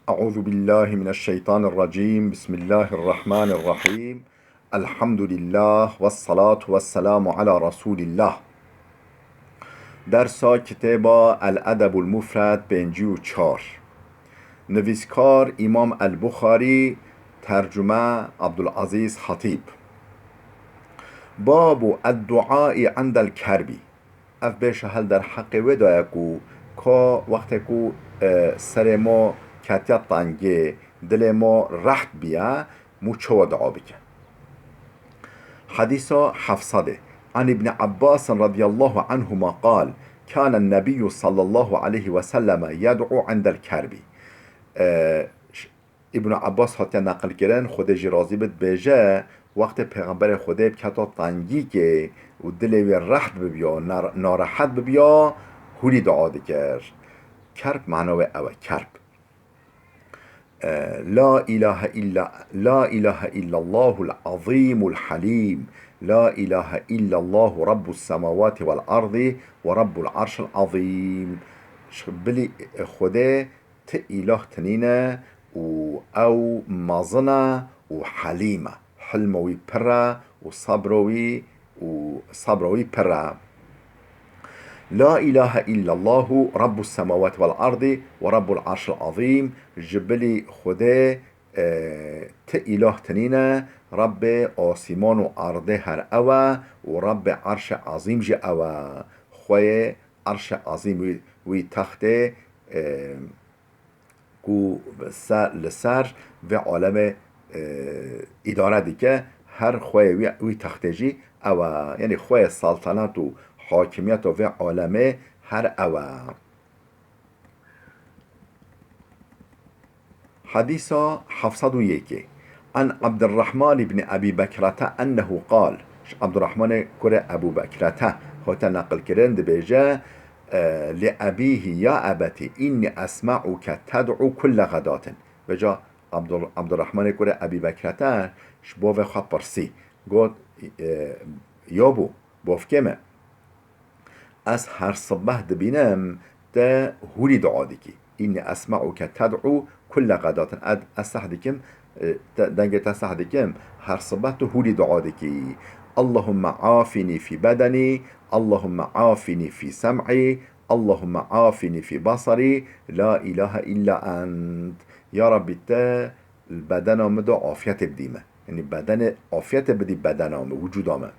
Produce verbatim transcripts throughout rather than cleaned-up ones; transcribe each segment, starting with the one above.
أعوذ بالله من الشيطان الرجيم. بسم الله الرحمن الرحيم. الحمد لله والصلاة والسلام على رسول الله. Dersa kitêba El Edebul Mufred pêncî û çar. Nivîskar Îmam El Buxarî, tercume Abdulaziz Hatîb. Babu ed-duaî indel kerbî. Ev bêşa hel derheqê wê daye ku ka wextê ku, e, serê mo ketiya tengê, dilê mo reht biye, mû çawa dua bike. Hedîsa heft sedê. An Îbnî Abbas radiyallahu anhuma qal, Kâne Nebiyyu sallallahu aleyhi ve selleme yed'u indel kerbî. E, ş-, Îbn Abbas hatiye neqilkirin, Xwedê jî razî bit, dibêje, wextê Pêxemberê Xwedê biketa tengîkê û dilê wê reht bibiya, nar-, narehet bibiya, hûrî dua dikir. Kerb mana wê ew e, kerb. E, La ilahe illa, La ilahe illallahul azîmul halîm. La ilahe illallahu rabbus semawati vel ardi ve rabbul arşil azîm. Ş-, bilî, e, Xwedê ti îlah tinîne û ew mezin e û helîm e. Hilma wî pir e û sabra wî û sabra wî pir e. La ilahe illallahu rabbus semawati vel ardi ve rabbul arşil azîm. Ji bilî Xwedê, e, ti îlah tinîne, Rabbê asîman û erdê her ew e û Rabbê erşê ezîm jî ew e. Xweyê erşê ezîm wî, wî textê, e, ku se-, li ser vê alemê, e, îdare dike, her xweyê wî, wî textê jî ew e. Yanî xweyê seltenet û hakimiyeta vê alemê her ew e. Hedîsa heft sed û yekê. An Abdurrahman ibn Ebî Bekrete ennehu qal. Ji Abdurrahmanê kurê Ebû Bekrete hate neqilkirin, dibêje, e, Li ebîhî ya ebetî, înnî esma'uke ted'u kulle xedatin. Vêca Abdur-, Abdurrahmanê kurê Ebî Bekrete ji bavê xwe pirsî. Got, e, Ya bo, bavkê me, ez her sibeh dibînim te hûrî dua dikî. Înnî esma'uke ted'u kulle xedatin. Ed-, ez seh dikim, e, te, dengê te seh dikim, her sibeh tu hûrî dua dikî. Allahumme afînî fî bedenî, Allahumme afînî fî sem'î, Allahumme afînî fî basarî, la ilahe illa ent. Ya Rabbî, te li bedena min de afiyetê bidî me. Yanî bedenê afiyetê bidî bedena min, wicûda min.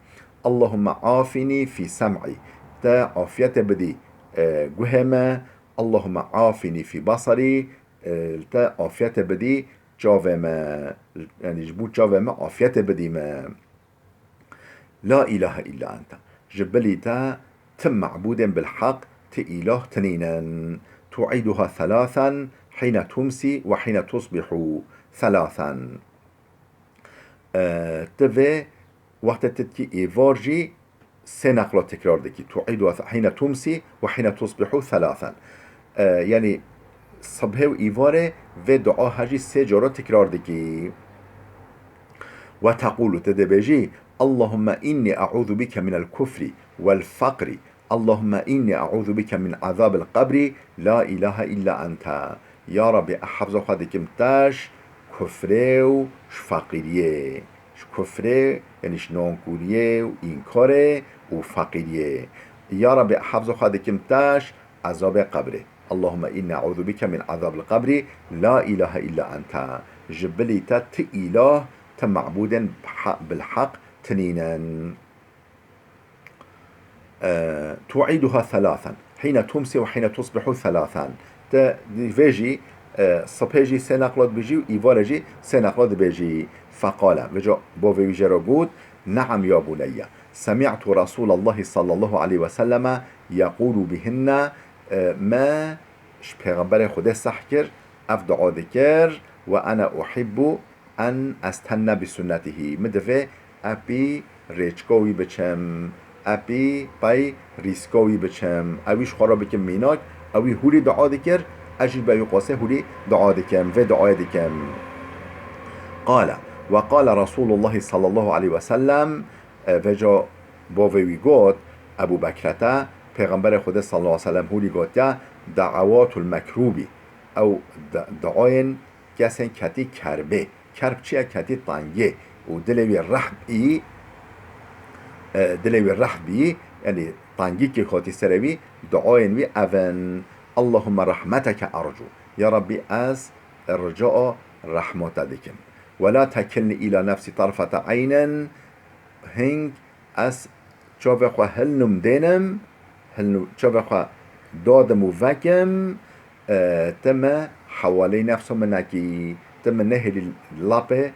Allahumme afînî fî sem'î. Te afiyetê bidî, e, guhê me. Allahumme afînî fî basarî. E, te afiyetê bidî çavê me. Yanî ji bo çavê me afiyetê bidî me. La ilahe illa ente. Ji bilî te ti mebûdên bilheq, ti îlah tinînin. Tu'îduha thelâthen hîne tumsî ve hîne tusbihu thelâthen. E, ti vê wextê tu dikî êvar jî sê neqla tekrar dikî. Tu'îduha hîne tumsî ve hîne tusbihu thelâthen. E, yanî sibhê û îvarê vê dua her jî sê cara tekrar dikî. Ve teqûlu, tu dibêjî, Allahumme înnî e'ûzu bike minel kufrî vel feqrî. Allahumme înnî e'ûzu bike min ezabil qebrî, la ilahe illa ente. Ya Rabbî, ez hefza xwe dikim te ji kufrê û ji feqîriyê. Ji kufrê, yanî ji nankûriyê û înkarê û feqîriyê. Ya Rabbî, ez hefza xwe dikim te ji ezabê qebrê. Allahumme înnî e'ûzu bike min ezabil qebrî, la ilahe illa ente. Ji bilî te ti îlah, ti mebûdên bihe-, bilheq tinînin. E, tu'îduha thelâthen. Hîne tumsî ve hîne tusbihu thelâthen. Te dî vê jî, e, sibhê jî sê neqla dibêjî û îvarê jî sê neqla dibêjî. Feqale. Vêca bavê wî jê re got, Ne'em ya buneyye. Semi'tu Resûlallahi sallallahu aleyhi ve selleme yeqûlu bihinne. E, me ji Pêxemberê Xwedê seh kir, ev dua dikir, Ve ene uhibbu en estenne bi sunnetihî. Min divê ez pî rêçka wî biçim, ez pî pey rîska wî biçim, ez wî ji xwe re bikim mînak, ez wî hûrî dua dikir, ez jî bi wî qasê hûrî dua dikim, vê duayê dikim. Qale, ve qale Resûlullahî sallallahu aleyhi ve sellem, e, vêca bavê wî got, Ebû Bekrete, Pêxemberê Xwedê sallallahu aleyhi ve sellem hûrî gotiye, De'ewatul mekrûbî. Ew di-, duayên kesên ketî kerbê. Kerb çi ye? Ketî tengê. Û dilê wî rehb î, e, dilê wî rehb î, yanî tengîkê hatî serê wî, duayên wî ev in: Allahümme rahmeteke ercu. Ya Rabbî, ez rica rehma te dikim. Ve la tekilni ila nefsî tarfete eynin. Hing ez çavê xwe hilnim dênim, hilnim, çavê xwe dadim û vekim, e, ti me hewaleyî nefsa min nekî, ti min nehêlî lapê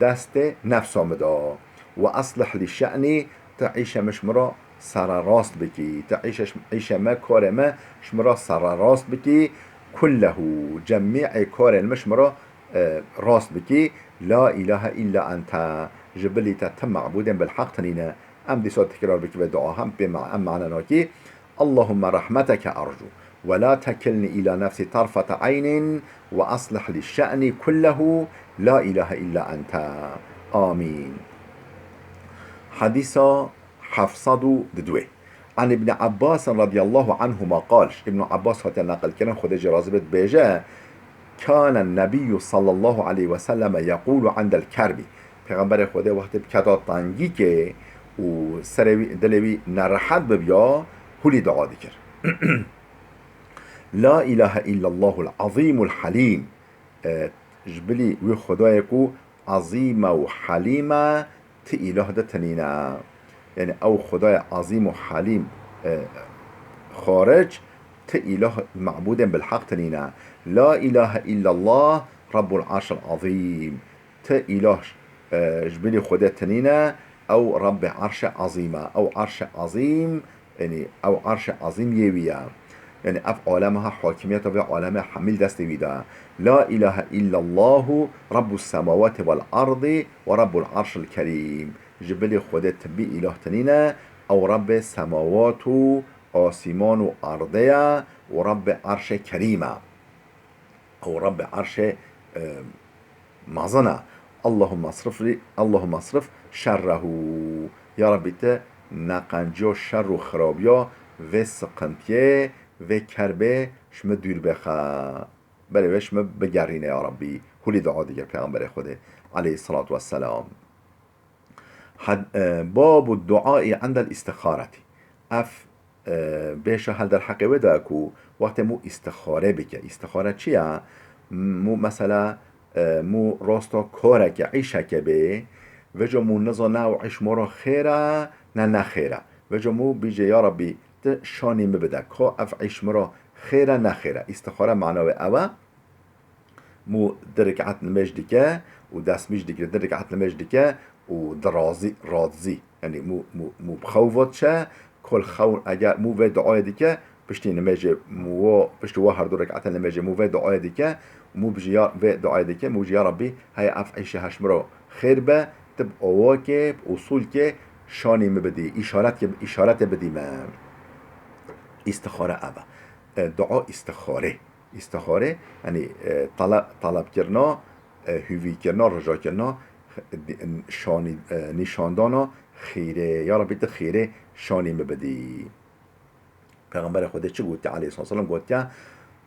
destê nefsa min da. Ve eslih lî şe'nî, ti îşe min ji min re sererast bikî, ti îşe, îşe me, karê me ji min re sererast bikî, kullehu, cemî'ê karên min ji min re e, rast bikî. La ilahe illa ente, ji bilî te ti mabûdên bilheq tinîne. Em dîsa tekrar bikî vê dua hem pê ma-, em mane nakî. Allahümme rahmeteke ercu ve la tekilni ila nefsî tarfete eynin ve eslih li şe'nî kullehu la ilahe illa ente. Amîn. Hadîsa heft sed û didwê. An Îbn Abbas radiyallahu anhuma qal, ji Îbn Abbas hate neqilkirin, Xwedê jê razî be, dibêje: Kâne Nebiyyû sallallahu aleyhi ve selleme yekûlu indel kerbî. Pêxemberê Xwedê wextê bi keta tengîkê û serê wî, dilê wî nerehet bibiya, hûlî dua dikir. La ilahe illallahul azîmul halîm. E, ji bilî wî Xwedayê ku ezîm e û helîm e, ti îlah di tinîne. Yanî ew Xwedayê ezîm û helîm, e, xaric, ti îlah mabûdên bilheq tinîne. La ilahe illallah Rabbul Arşil Azîm. Ti îlah, e, ji bilî Xwedê tinîne, ew Rabbê Arşê Ezîm e. Ew Arşê Ezîm, yanî ew Arşê Ezîm yê wî ye. Yanî ev alem ha, hakimiyeta vê alemê hemî li destê wî de. La ilahe illallahu Rabbus semawati vel ardi ve Rabbul Arşil Kerîm. Ji bilî Xwedê ti bî îlah tinîne, ew Rabbê semawat û asîman û erdê ye û Rabbê Arşê Kerîm e. Ew Rabbê Arşê, e, mezin e. Allahümme asrif li, Allahümme asrif şerrehu. Ya Rabbî, ti neqenciya şer û xirabiya vê siqintiyê, vê kerbê ji min dûr bixe. Berê wê ji min bigerîne ya Rabbî. Hûlî dua dike Pêxemberê Xwedê aleyhisselatu vesselam. Had-, e, babu duaî indel îstixaretî. Ev, e, bêşa hel derheqê wê de ku wextê mû îstixare bike. Îstixare çi ye? Mû mesela, e, mû rosta koreke, îşeke bê, vêca mû nizane ew îş mora xêr e, ne nexêr e. Vêca mû bîje, ya Rabbî, ti şanî min bide, ka ev îş mira xêr e, nexêr e. Îstixare mana wê ew e. Mû di rik'et nimêj dike û destmîj digire, di rik'et nimêj dike û dirazî, razî. Yanî mû, mû, mû bi xew ve diçe, kol xew, eger mû vê duayê dike, piştî nimêjê mû wo, piştî wo her du rik'etê nimêjê mû vê duayê dike, mû bijî ya, vê duayê dike, mû bijî ya Rabbî, heya ev îşe ha ji mira xêr be, ti bi awakê, bi usûlkê şanî min bidî, îşaretkê, îşaretê bidî me. Îstixare ev e. E, dua îstixare. Îstixare, yanî, e, tele-, telebkirina, e, hûvîkirina, rijakirina, e, di-, şanî, e, nîşandana xêrê. Ya Rabbî, ti xêrê şanî min bidî. Pêxemberê Xwedê çi gotiye aleyhisselatu vesselam? Gotiye,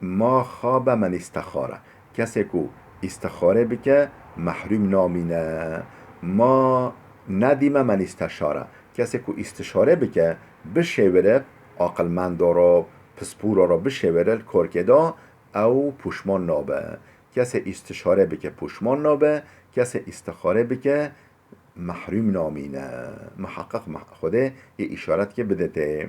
"Ma xabe men îstexare." Kesê ku îstixare bike, mehrûm namîne. "Ma nedîme men îsteşare." Kesê ku îstişare bike, bişêwire aqilmenda re, pispûra re bişêwire li korkê de, ew pûşman nabe. Kesê îstişare bike, pûşman nabe. Kesê îstixare bike, mehrûm namîne. Miheqeq meh-, Xwedê yê îşaretkê bidetê.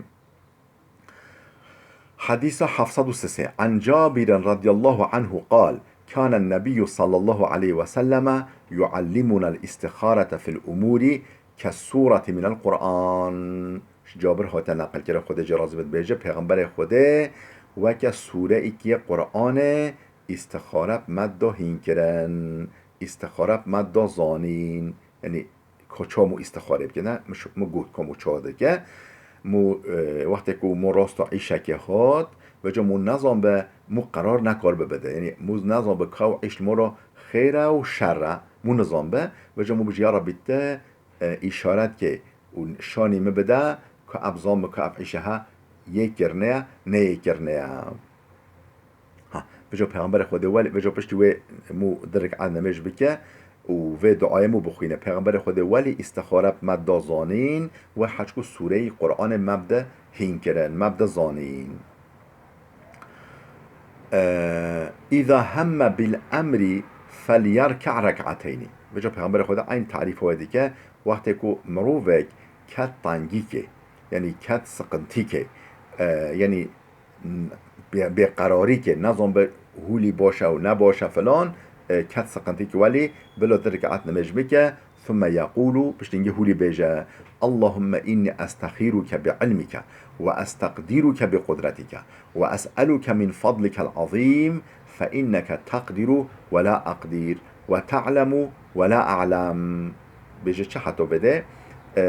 Hadîsa heft sed û sisê. An Cabirin radiyallahu anhu qal, Kâne Nebiyyû sallallahu aleyhi ve selleme yuallimunel îstixarete fil umûrî kes sûretî minel Qur'an. Ji Cabir hate neqilkirin, Xwedê jê razî be, dibêje, Pêxemberê Xwedê weke sûreyekî yê Qur'anê îstixare bi me da hînkirin, îstixare bi me da zanîn. Yanî, ka ça mû îstixare bike, ne? Min ş-, min got ka mû ça dike. Mû, e, wextê ku mû rasta îşekê hat, vêca mû nezan be, mû qerar nekar be bide. Yanî, mû nezan be ka ew îş li mû re xêr e û şer e. Mû nizan be, vêca mû bijî, ya Rabbî, ti, e, îşaret ke û şanî min bide, ka ev zan be ka ev îşe ha yê kirine ye, ne yê kirine ye. Ha, Vêca Pêxemberê Xwedê welî, vêca piştî wê mû di rik'et nimêj bike û vê duayê mû bixwîne. Pêxemberê Xwedê welî îstixare bi me da zanîn, wê heçku sûreyî Qur'anê me bi de hîn kirin, me bi de zanîn. Ee, "Îza hemme bil emrî felyerke' rek'eteynî." Vêca Pêxemberê Xwedê eyn tarîfa wê dike, wextê ku mirovek ket tengîkê, yanî ket siqintîkê, ee, yanî bê-, bêqerarîkê, nezan bi hûlî baş e û ne baş e filan, e, ket siqintîkê welî, bila di rik'et nimêj bike, thumme yekûlu, piştî hingê hûlî bêje, "Allahümme inni estexîruke bi ilmike ve estaqdiruke bi qudretike ve es'eluke min fadlikel azîm fe inneke teqdiru ve la aqdir ve te'lemu ve la a'lem." Bêje çi heta vê de? E,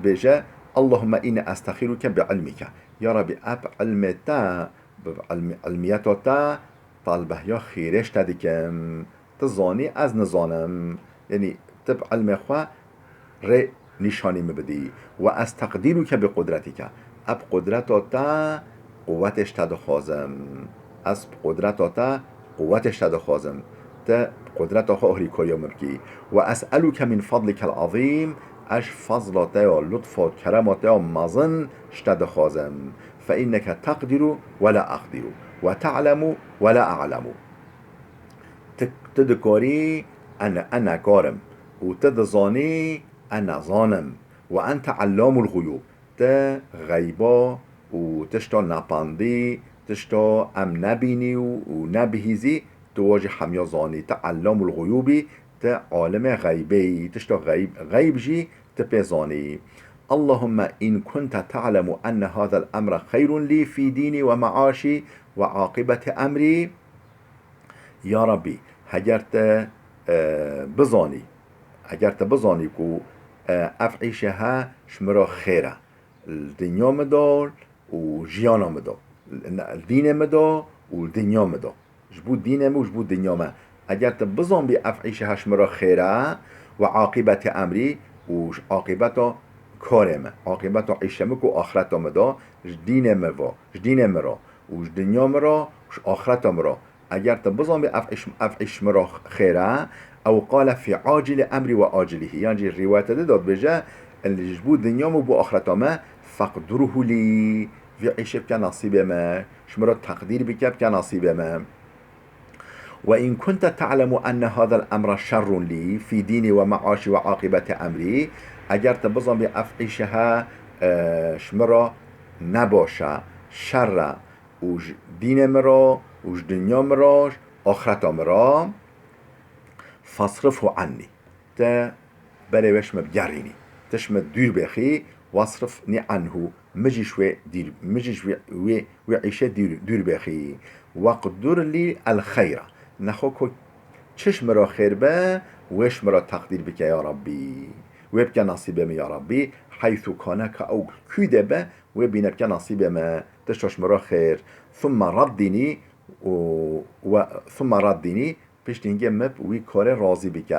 bêje, "Allahümme inni estexîruke bi ilmike." Ya Rabbî, ez bi ilmê te, bi ilmi-, ilmiyeta te, talbehiya xêrê ji te dikim. Tu zanî, ez nizanim. Yanî tu bi ilmê xwe rê nîşanî min bidî. "Ve estaqdiruke bi qudretike." Ez bi qudreta te quwetê ji te dixwazim. Ez bi qudreta te quwetê ji te dixwazim. Te bi qudreta xwe alîkariya min bikî. "Ve es'eluke min fadlikel azîm." Ez ji fezla te ya, lutfa, kerema te ya mezin ji te dixwazim. "Fe inneke teqdiru ve la aqdiru ve te'lemu ve la a'lemu." Tu, tu dikarî, ez, ez nekarim. Û tu dizanî, ez nezanim. "Ve ente allamul guyub." Te xeyba û tişta nepandî, tişta em nebînî û, û nebihîzî, tu wa jî hemiya zanî. Te allamul guyubî, te alimê xeybê yî, tişta xeyb, xeyb jî tu pê zanî. "Allahümme in kunte te'lemu enne hazel emre xeyrun lî fî dînî ve me'aşî ve aqibeti emrî." Ya Rabbî, heger te, e, bizanî, heger te bizanî ku, e, ev îşe he ji min re xêr e, li dinya min de û jiyana min de, li dînê min de û li dinya min de, ji bo dînê min û ji bo dinya me, heger te bizanbî ev îşe he ji min re xêr e û aqîbetê emrî û ji aqîbeta karê min, aqîbeta îşe min ku axireta min de, ji dînê min ve, ji dînê min re û ji dinya min re û ji axireta min re, eger tu bizanbî ev îş, ev îş min re xêr e, ew qale fî acilî emrî ve acilîhî. Yan jî rîwayete din de dibêje, ji bo dinya min û bo axireta me, feqdirhu lî, vî îşê bike nasîbê me, ji min re teqdîr bike, bike nasîbê me. Ve in kunte te'lemu enne hazel emre şerrun lî fî dînî ve me'aşî ve aqîbetê emrî, eger tu bizanbî ev îşe he, e, ji min re nebaş e, şer e, û ji dînê min re û ji dinya min re, ji axireta min re, fasrifhu ennî. Te berê wê ji min bigerînî. Te ji min dûr bêxî, wasrifnî enhu. Min jî ji wê dîr, min jî ji wê, wê, wê îşê dûr, dûr bêxî. Weqdur lî el xeyra. Nexwe ku çi ji min re xêr be, wê ji min re teqdîr bike ya Rabbî. Wê bike nasîbê min ya Rabbî. Heythu kane, ka ew kû de be, wê bîne bike nasîbê min. Tişta ji min re xêr. Thumme raddînî û, we, thumme raddînî, piştî hingê min bi wî karê razî bike.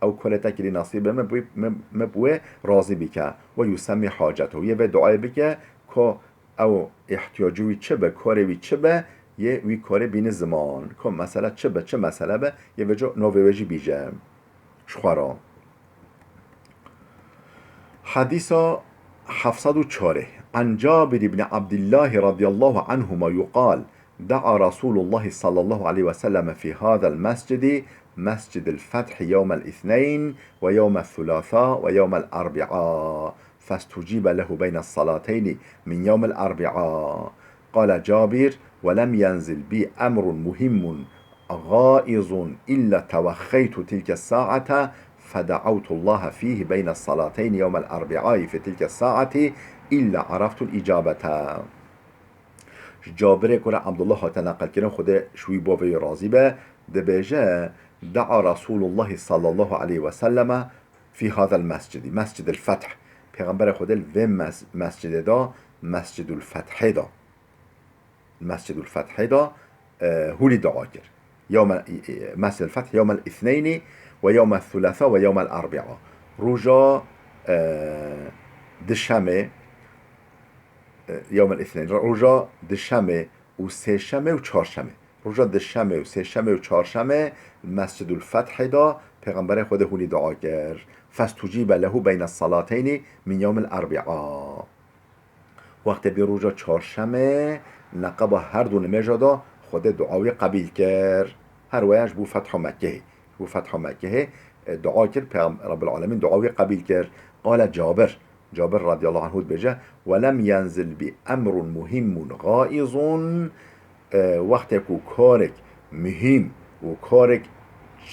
Ew karê te kirî nasîbê min, bi wî, min, min bi wê razî bike. Ve yusemmî hacetehu. Yê vê duayê bike, ku ew îhtiyacê wî çi be, karê wî çi be, yê wî karê bîne ziman. Ku mesele çi be, çi mesele be, yê vêca navê wê jî bîje. Ji xwe re. Hedîsa heft sed û çar. An Cabir ibn Abdullah radiyallahu anhuma yuqal, دعا رسول الله صلى الله عليه وسلم في هذا المسجد، مسجد الفتح، يوم الاثنين ويوم الثلاثاء ويوم الأربعاء، فاستجيب له بين الصلاتين من يوم الأربعاء. قال جابر: ولم ينزل بي أمر مهم غائظ إلا توخيت تلك الساعة، فدعوت الله فيه بين الصلاتين يوم الأربعاء في تلك الساعة، إلا عرفت الإجابة. Ji Cabirê ku re Abdullah hate neqilkirin, Xwedê ji wî bo vê razî be, dibêje: دعا رسول الله صلى الله عليه وسلم في هذا المسجد، مسجد الفتح. Pêxemberê Xwedê li vê mes-, mescidê de, Mescidul Fethê de, Mescidul Fethê de, e, hûlî dua kir. Yewme, e, e, Mescidul Feth, yewmel îthneyni ve yewmel thulâtha ve yewmel erbîa. Roja, e, dişemê, e, yewmel îthneyn, roja dişemê û sêşemê û çarşemê. Roja duşemê û sêşemê û çarşemê li Mescidul Fethê de Pêxemberê Xwedê hûlî dua kir. فاستجيب له بين الصلاتين من يوم الأربعاء. Wextê bî roja çarşemê neqeba her du nimêja de Xwedê dua wî qebîl kir. Her weya ji bo Fetha Mekkehê. Ji bo Fetha Mekkehê, e, dua kir, Peyxem-, Rebbil Alemîn dua wî qebîl kir. Qale Cabir. Cabir radiyallahu anhu dibêje, "Welem yenzil bi emrun muhimmun gaiz." E, wextê ku karek muhîm û karek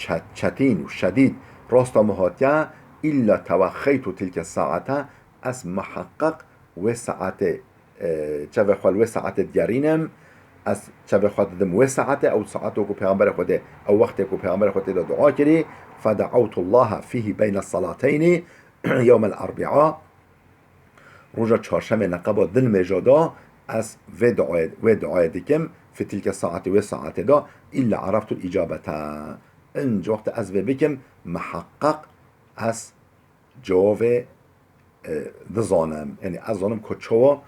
çet-, çetîn û şedîd rasta min hatiye, "illa tewaxeytu tilke saate", ez miheqeq wê saetê, e, çavê xwe li wê saetê digerînim, ez çavê xwe didim wê saetê, ew saeto ku Pêxemberê Xwedê, ew wextê ku Pêxemberê Xwedê tê de dua kirî, "Feda'awtullaha fîhî beyne salateynî yewmel erbia." Roja çarşemê neqeba din mêja da, ez vê duayê, wê duayê dikim, "Fi tilke saetê", wê saetê da, "illa araftul icabete." Inca wextê ez vê bikim, miheqeq ez cevabê, e, dizanim. Yanî ez zanim ku çawa,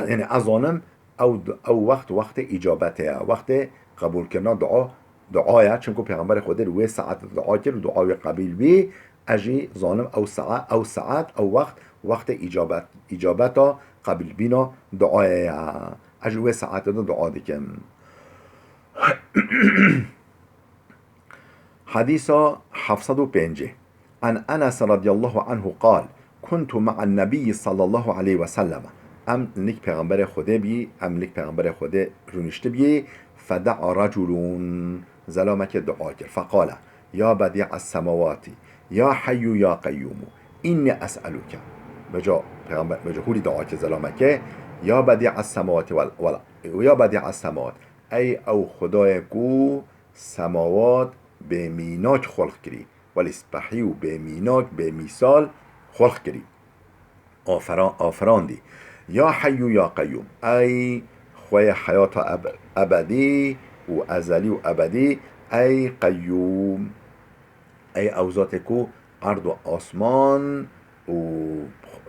yanî ez zanim ew, ew wext wextê îcabetê ye. Wextê qebûlkirina dua, dua ye. Çimku Pêxemberê Xwedê li wê saetê dua kir û dua wî qebîl bî. Ez jî zanim ew saet, ew saet, ew wext, wextê îcabet, îcabeta qebîlbîna duayê ye. Ez jî wê saetê de dua dikim. Hadîsa heft sed û pêncî. An Enes radiyallahu anhu qal, "Kuntu ma'an nebiyyi sallallahu aleyhi ve sellem." Em nik Pêxemberê Xwedê bî, em nik Pêxemberê Xwedê rûniştibî, "Feda'a raculun." Zelamekê dua kir. Feqale, "Ya bedi'as semawati, ya hayyu ya qeyyumu, inni es'eluke." Beca Pêxember, beca hûlî dua kir zelamekê, "Ya bedi'as semawati wal, wal, ya bedi'as semawat." Ey ew Xwedayê ku semawat bê mînak xwelq kirî, welî spehî û bê mînak, bê mîsal xwelq kirî. Afera-, aferandî. Ya Heyyu ya Qeyyûm. Ey Xweyê heyata eb-, ebedî û ezelî û ebedî, ey Qeyyûm. Ey ew zatê ku erd û asman û,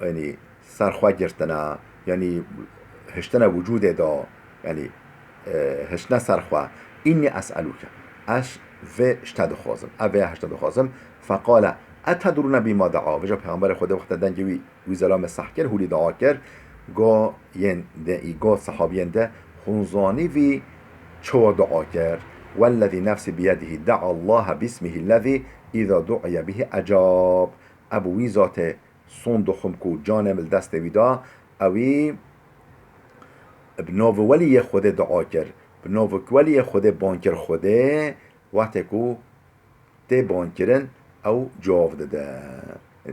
yanî, ser xwe girtine, yanî hiştine wicûdê de, yanî, e, hiştine ser xwe. Înnî es'elûke. Ez vê ji te dixwazim. Ez vê ji te dixwazim. Feqale, etedrûne bîma dea? Vêca Pêxemberê Xwedê wexta dengê wî, wî zelamê seh kir, hûlî dua kir, go yên de, î go sehabiyên de, hûn zanî vî çawa dua kir? Wellezî nefsî biyedihî, dea Allahe bismihî lezî îza du'iye bihî ecab. Ebu wî zatê son dixwim ku canê min li destê wî da, ewî bi navê welî yê Xwedê dua kir, bi navê welî yê Xwedê ban kir Xwedê, wextê ku tê bankirin, ew cewab dide.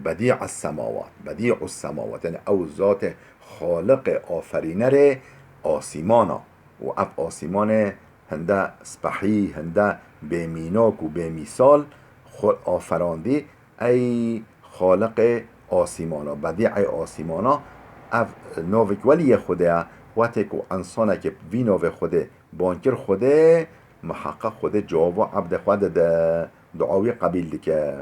Bedî'us semawat, bedî'us semawat, yanî ew zatê xaliqê, aferînerê asîmana. Û ev asîmanê hinde spehî, hinde bêmînak û bêmîsal xwe aferandî. Ey xaliqê asîmana, bedî'ê asîmana, ev navek welî yê Xwedê ye. Wextê ku însanekê vî navê Xwedê ban kir Xwedê, miheqeq Xwedê cewaba ebdê xwe dide, dua wî qebîl dike.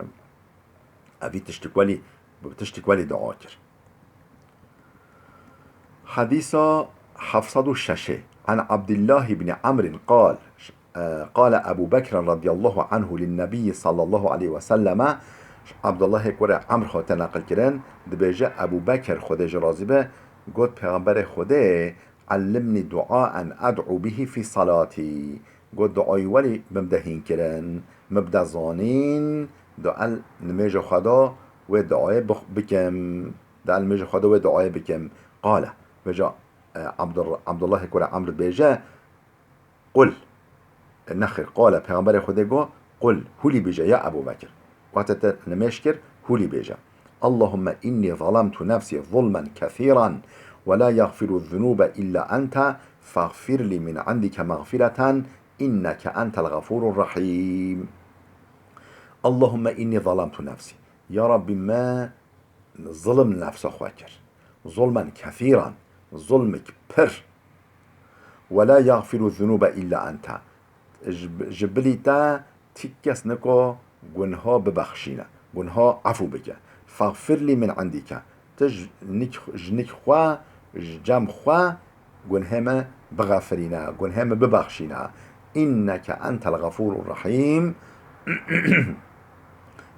Evî tiştik welî, bi tiştik welî dua kir. Hadîsa heft sed û şeş. An Abdullah ibn Amr qal, e, qale Ebu Bekr radiyallahu anhu lin Nebiyyi sallallahu aleyhi ve selleme, Abdullahê kurê Amr hate neqil kirin, dibêje Ebu Bekr, Xwedê ji razî be, got Pêxemberê Xwedê, "Ellimnî duaen ed'u bihî fî salatî." Got, "Duayî welî min bide hînkirin, min bide zanîn, da el nimêja xwe da wê duayê bix-, bikim. Da el nimêja xwe da wê duayê bikim." Qale, vêca, e, Abdur-, Abdullahê kurê Amr dibêje, "Qul." Nexêr, qale, Pêxemberê Xwedê got, "Qul", hûlî bêje, ya Ebu Bekir. Wextê te nimêj kir, hûlî bêje, "Allahumme inni zalemtu nefsî zulmen kesîran ve la yagfiru zunûbe illa ente fagfir lî min indike mexfireten inneke entel gafûrur rahîm." "Allahumme inni zalemtu nefsî." Ya Rabbî, me zilim nefsa xwe kir. Zulmen kesîran, zulmek pir. "Ve la yagfiru zunûbe illa ente." Ji, ji bilî te ti kes niko gunha bibexşîne, gunha efû bike. "Fexfir lî min indike." Ti ji nik, ji nik xwe, ji cem xwe gunhê me bixefirîne, gunhê min bibexşîne. Înneke entel xefûrur rehîm.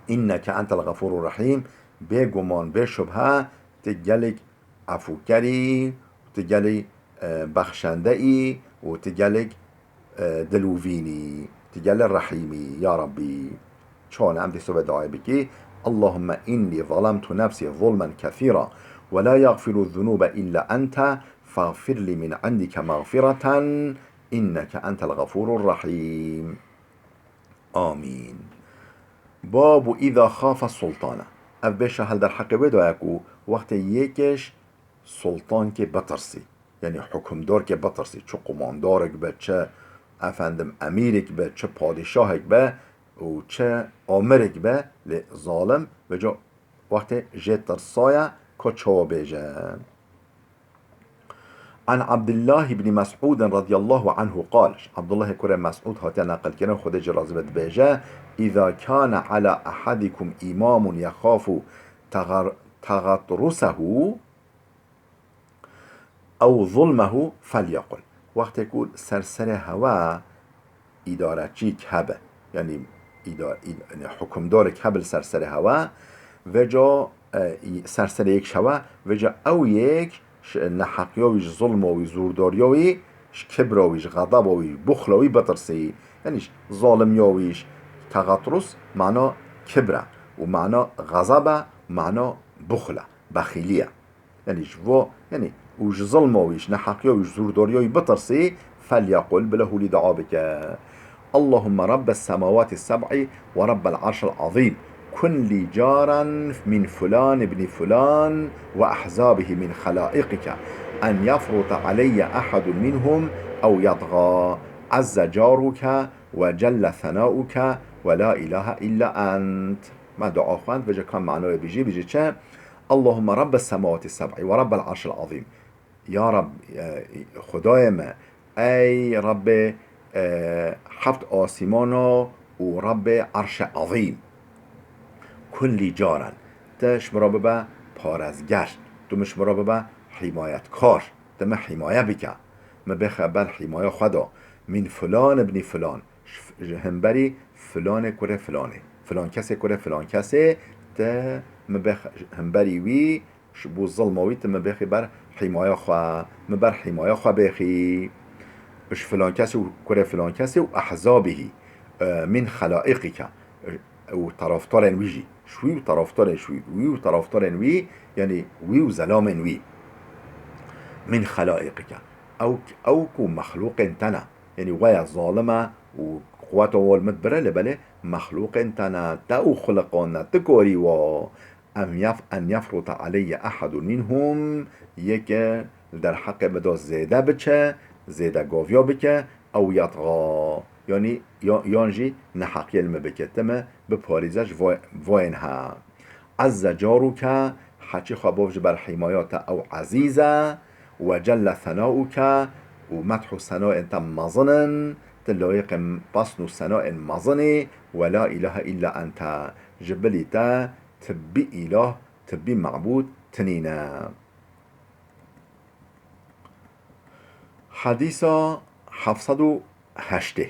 Înneke entel xefûrur rehîm. Bêguman, bê şubhe, tu gelek efûkerî, tu gelek, e, bexşende î û tu gelek, e, dilûvînî, tu gelek rehîmî, ya Rabbî. Çawa ne em dê sobe duayê bikî? Allahümme inni zalemtu nefsi zulmen kesîra ve la yagfiru zunube illa ente fagfirli min indike mağfireten inneke entel gafurur rahîm. Amîn. Babu îza xafa sultana. Ev bêşa hel derheqê wê daye ku wextê yekêş sultankê bitirsî, yanî hukimdarkê bitirsî, çi qumandarek be, çi efendim emîrek be, çi padîşahek be û çi amirek be, lê zalim, vêca wextê jê tirsaya, ka çawa bêje. An Abdullah ibn Mes'ud radiyallahu anhu qal, Abdullah kurê Mes'ud hatiye neqilkirin, Xwedê jê razî be, dibêje, "Îza kana ala ahadikum imamun yexafu tegar-, tegatrusehu ew zulmehu felyekul." Wextê ku ser serê hewa îdareçîk hebe, yanî îda-, îd-, yanî hukimdarek hebe li ser serê hewa, vêca, e, î-, ser serê yek ji hewa, vêca ew yek ji neheqiya wî, ji zulma wî, zordariya wî, ji kibra wî, ji xezeba wî, ji buxla wî bitirsî. Yanî ji zalimya wî, ji tegatrus mana kibr e û mana xezeb e, mana buxl e, bexîlî ye. Yanî ji vo, yanî û ji zilma wî, ji neheqiya wî, ji zûrdariya wî bitirsî, felyaqul, bila hûlî dua bike. Allahümme Rabbes semawati seb'i ve Rabbel arşil azîm. Kun li caren min fulan ibni fulan ve ahzabihi min xalaikike. En yafruta aleyye ahadun minhum ev yatğa. Azze caruke ve celle senauke ve la ilahe illa ent. Me dua xwend, vêca ka manayê bijî, bijî çi? Allahümme Rabbes semawati seb'i ve Rabbel arşil azîm. Ya Rab, e, Xwedayê me, ey Rabbê, e, heft asîmana û Rabbê erşê ezîm. Kun li caren, tu ji min re bibe parêzger, tu min ji min re bibe hîmayetkar, tu min hîmaye bike, min bêxe ber hîmaya xwe de. Min filan ibnî filan, ji, ji hemberî filanê kurê filanê, filan kesê kurê filan kesê, tu min bêxe hemberî wî, ji bo zilma wî tu min bêxî ber hîmaya xwe, min ber hîmaya xwe bêxî. Ji filan kesê û kurê filan kesê û ehzabihî, e, min xelaîqîke, e, û taraftarên wî jî. Ji wî û taraftarên, ji wî, wî û taraftarên wî, yanî wî û zelamên wî. Min xelaîqîke. Ew, ew ku mexlûqên te ne. Yanî we ye zalim e û quweta we li min bire, lê belê mexlûqên te ne, te û xuliqan ne, tu karî wa. Em yef-, en yefruta aleyye ehadun minhum, yeke li derheqê min de zêde biçe, zêde gaviya bike, ew yatğa, yanî ya-, yan jî neheqiyê li min bike, tu min biparêze ji vo-, voyên he. Ezze caruke, heçî xwe bov ji ber hîmaya te ew ezîz e, ve celle senauke, û medh û senayên te mezin in, tu layiqê pesn û senayên mezin î, ve la ilahe illa ente, ji bilî te tibbî îlah, tibbî mebûd tinîne. Hedîsa heft sed û heştê.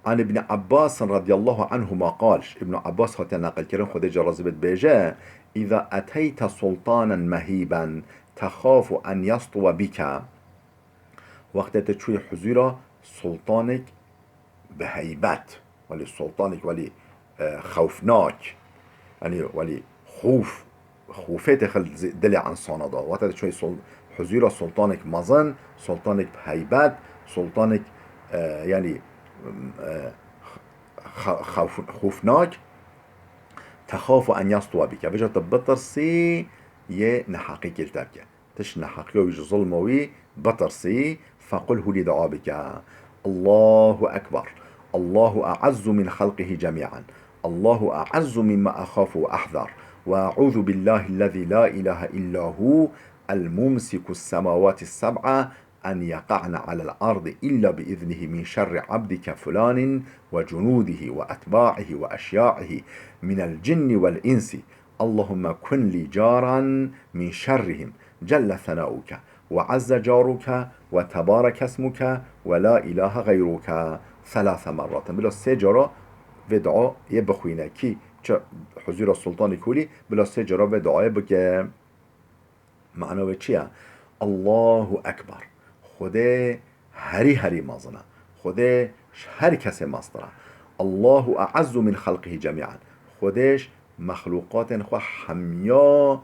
An Ibn Abbas radiyallahu anhuma qal, Ibn Abbas hatiye neqilkirin, Xwedê jê razî bê, dibêje, "Îza eteyte sultanen mehîben texafu en yastwe bike." Wextê tu çûyî huzûra sultanek bi heybet, welî sultanek, welî, e, xewfnak, yanî welî xûf, xûfê têxe li zi-, dilê insana de. Wextê tu çûyî sul-, huzûra sultanek mezin, sultanek bi heybet, sultanek, e, yanî, e, xe-, xewf-, xûfnak, texafu en yastwe bike. Vêca tu bitirsî yê neheqîkê li te bike. Tu ji neheqiya wî, ji zilma wî bitirsî, fequl, hûlî dua bike. Allahu Ekber. Allahu e'ezzu min xelqihi cemî'an. Allahu e'ezzu mimma exafu ve ehzer. Ve e'ûzu billahillezî la ilahe illa hu, el mumsikus semawati seb'a, en yeqa'ne alel ardi illa bi iznihi min şerri abdike fulanin ve cunudihi ve etba'ihi ve eşya'ihi minel cinni vel insi. Allahümme kun li caran min şerrihim celle senauke. وعز جارك وتبارك اسمك ولا إله غيرك ثلاث مرات. Bila sê cara vê duayê bixwîne. Kî çi huzura Sultanê Kolî, bila sê cara vê duayê bike. Mana wê çi ye? Allahu Ekber. Xwedê herî herî mezin e. Xwedê ji her kesê meztir e. Allahu e'ezzu min xelqihi cemî'an. Xwedê ji mexlûqatên xwe hemiya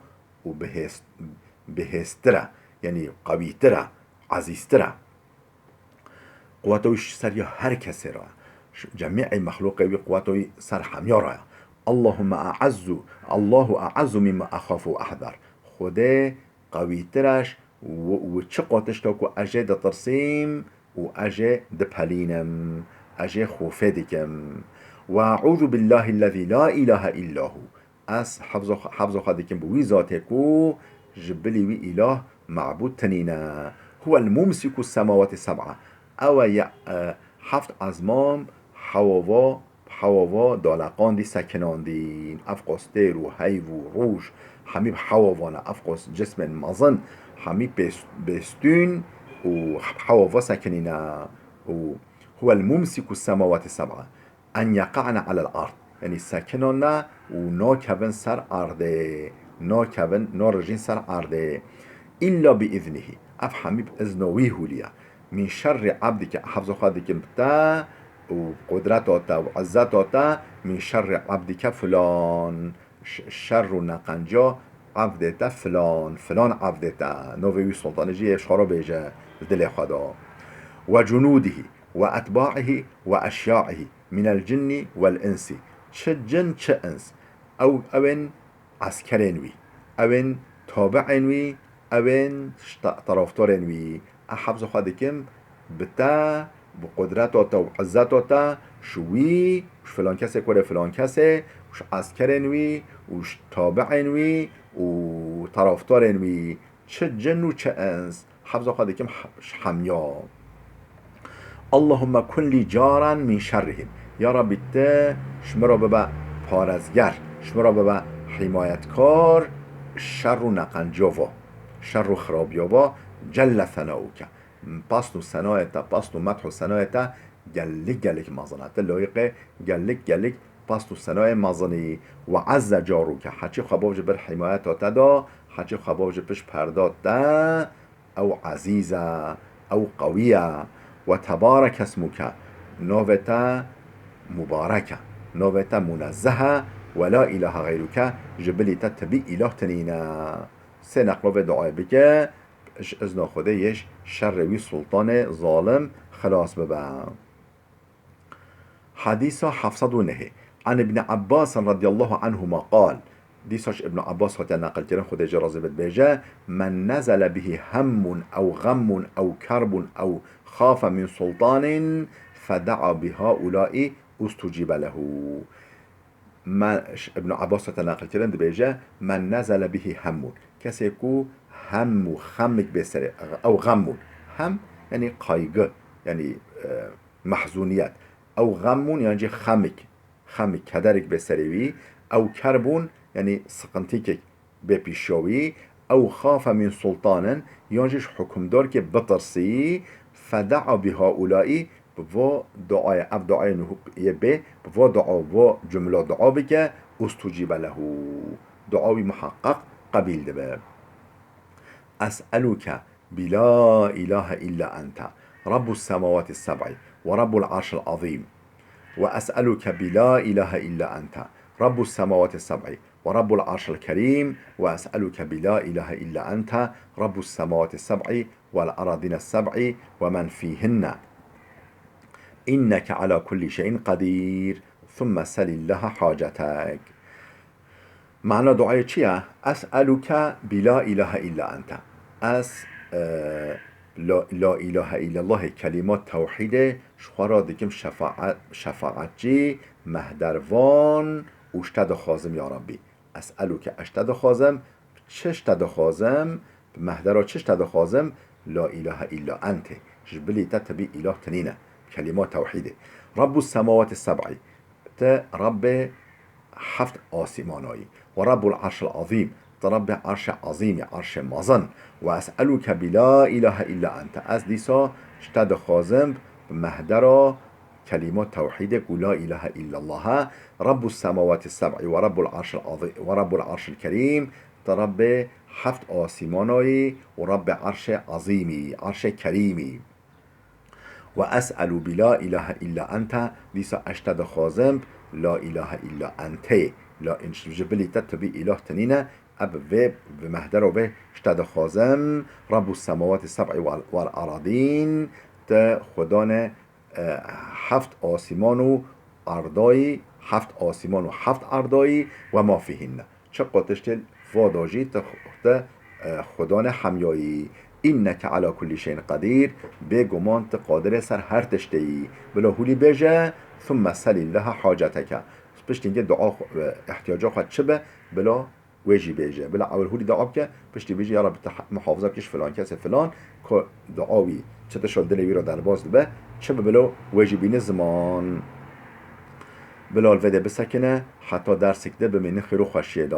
û bihêz-, bihêztir e. Yanî qewîtir e, ezîztir e. Quweta wî ji ser ya her kesê re ye. Ji cemî'ê mexlûqê wî quweta wî ser hemiya re ye. Allahümme e'ezzu, Allahu e'ezzu mimma exafu ve ehzer. Xwedê qewîtir e ji û, û çi qatişta ku ez jê ditirsîm û ez jê dipelînim, ez jê xofê dikim. Ve e'ûzu billahillezî la îlahe îlla hu. Ez hefza xwe, hefza xwe dikim bi wî zatê ku ji bilî wî îlah, mebûd tinîne. Huwel mumsiku semawati seb'a. Ew e ye, e, heft ezmam hewava, hewava daleqandî sekinandîn. Ev qas têr û heyv û rûj hemî bi hewavan e. Ev qas cismên mezin hemî pês-, bêstûn û hewava sekinîne. Û huwel mumsiku semawati seb'a. En yeqa'ne alel ard. Yanî sekinane û nakevin ser erdê. Nakevin, narijîn ser erdê. Îlla bi îznihî. Ev hemî bi izna wî hûliye. Min şerri abdike, hefza xwe dikim bi te û qudreta te û izzeta te, min şerri abdike filan. Ş-, şer û neqenca abdê te filan, filan abdê te. Navê wî sultanê jî yê şara bêje li dilê xwe de. Ve cunûdihî. Ve etba'ihî ve eşya'ihî minel cinnî vel insî. Çi cin, çi ins. Ew, ew ên eskerên wî. Ew ên tabi'ên wî, ew ên şta-, tarafdarên wî. Ez hefza xwe dikim bi te, bi qudreta te û izzeta te, ji wî, ji filan kesê ku were filan kesê, û ji eskerên wî, û ji tabi'ên wî, û tarafdarên wî. Çi cin û çi ins. Hefza xwe dikim he-, ji hemiya. Allahümme kun li caren min şerrihim. Ya Rabbî, tu ji min re bibe parezger, ji min re bibe hîmayetkar şer û neqenciya va, şer û xirabiya va. Celle senauke. Pasn û senayê te, pasn û medh û senayê te gelek gelek mezin e. Tu layiqê gelek gelek pasn û senayê mezin î. Ve azze caruke, heçî xwe bav ji ber hîmayeta te da, heçî xwe bav ji pişt perda te, ew ezîz e, ew qewî ye. Ve tebareke esmuke, navê te mubarek e, navê te munezzeh e, ve la îlahe xeyruke, ji bilî te tibî îlah tinîne. Sê neqlo vê duayê bike. Ji izna Xwedê yê ji şerê wî sultanê zalim xilas bibe. Hadîsa heft sed û nehê. An Ibn Abbas radiyallahu anhuma qal. Dîsa ji Ibn Abbas hatiye neqilkirin, Xwedê jê razî be, dibêje, "Men nezele bihi hemmun ew xemmun ew kerbun ew xafe min sultanin feda'a bihaulai ustucibe lehu." Me, Ibn Abbas te neqil kirin, dibêje, "Men nezele bihi hemmun." Kesê ku hem û xemik bê serê, ew xemmun. Hem, yanî kaygı, yanî, e, mehzuniyet. Ew xemmun, yan jî xemik, xemik, kederik bê serê wî. Ew kerbun, yanî sıkıntîkek bê pîşiya wî, ew xafe min sultanin, yan jî ji hukimdarkê bitirsî, feda'a bi haulai, bi vo duayê, ev duayê nuh yê bê, bi vo dua, vo cumla dua bike, ustucibe lehu. Dua wî muhaqqaq qebîl dibe. Es'eluke bi la ilahe illa ente, Rabbus semawati seb'i ve Rabbul arşil azîm. Ve es'eluke bi la ilahe illa ente, Rabbus semawati seb'i ve Rabbul arşil kerîm. Ve es'eluke bi la ilahe illa ente, Rabbus semawati seb'i vel aradîne seb'i ve men fîhinne. İnneke ala kulli şeyin qadir. Thumme selillaha hacetek. Mana duayê çi ye? Es'eluke bi la ilahe illa ente. Ez, e, la, la ilahe illallahê, kelîma tewhîdê ji xwe re dikim şefaet, şefaetçî, mehdervan û ji te dixwazim ya Rabbî. Es'eluke, ez ji te dixwazim, çi ji te dixwazim, bi mehdera çi ji te dixwazim, la ilahe illa entê. Ji bilî te tibî îlah tinîne. Kelîma tewhîdê. Rabbus semawati seb'i. Te Rabbê heft asîmanayî. Ve Rabbul Arşil Azîm. Te Rabbê erşê ezîmî, erşê mezin. Ve es'eluke bi la ilahe illa ente. Ez dîsa ji te dixwazim bi mehdera kelîma tewhîdê ku la ilahe illallah e. Rabbus semawati seb'i ve rabbul arşil azî-, ve rabbul arşil kerîm. Te Rabbê heft asîmanayî û Rabbê erşê ezîmî, erşê kerîmî. Ve es'elu bi la ilahe illa ente, dîsa ez ji te dixwazim, la ilahe illa enteyê. La, ji bilî te tu bî îlah tu nîne, ez bi vê, bi mehdera vê ji te dixwazim, Rabbus semawati seb'i wal, wal aradîn, te Xwedane, e, heft asîman û erdayî, heft asîman û heft erdayî, ve ma fîhinne. Çiqa tiştê li va de jî te, te, e, Xwedane hemyayî. Înneke ala kullî şeyin qedîr, bêguman tu qadirê ser her tiştê yî. Bila hûlî bêje, thumme selîllaha haceteke. Piştî hingê dua xwe, e, ihtiyaca xwe çi be, bila wê jî bêje. Bila ewil hûlî dua bike, piştî bêje, ya Rabbi, tu he-, muhafaza bikî ji filan kesê filan, ku dua wî çi tişt dilê wî re derbas dibe, çi be, bila wê jî bîne ziman. Bila li vê de bisekine, heta dersek de bimînin xêr û xweşiyê de.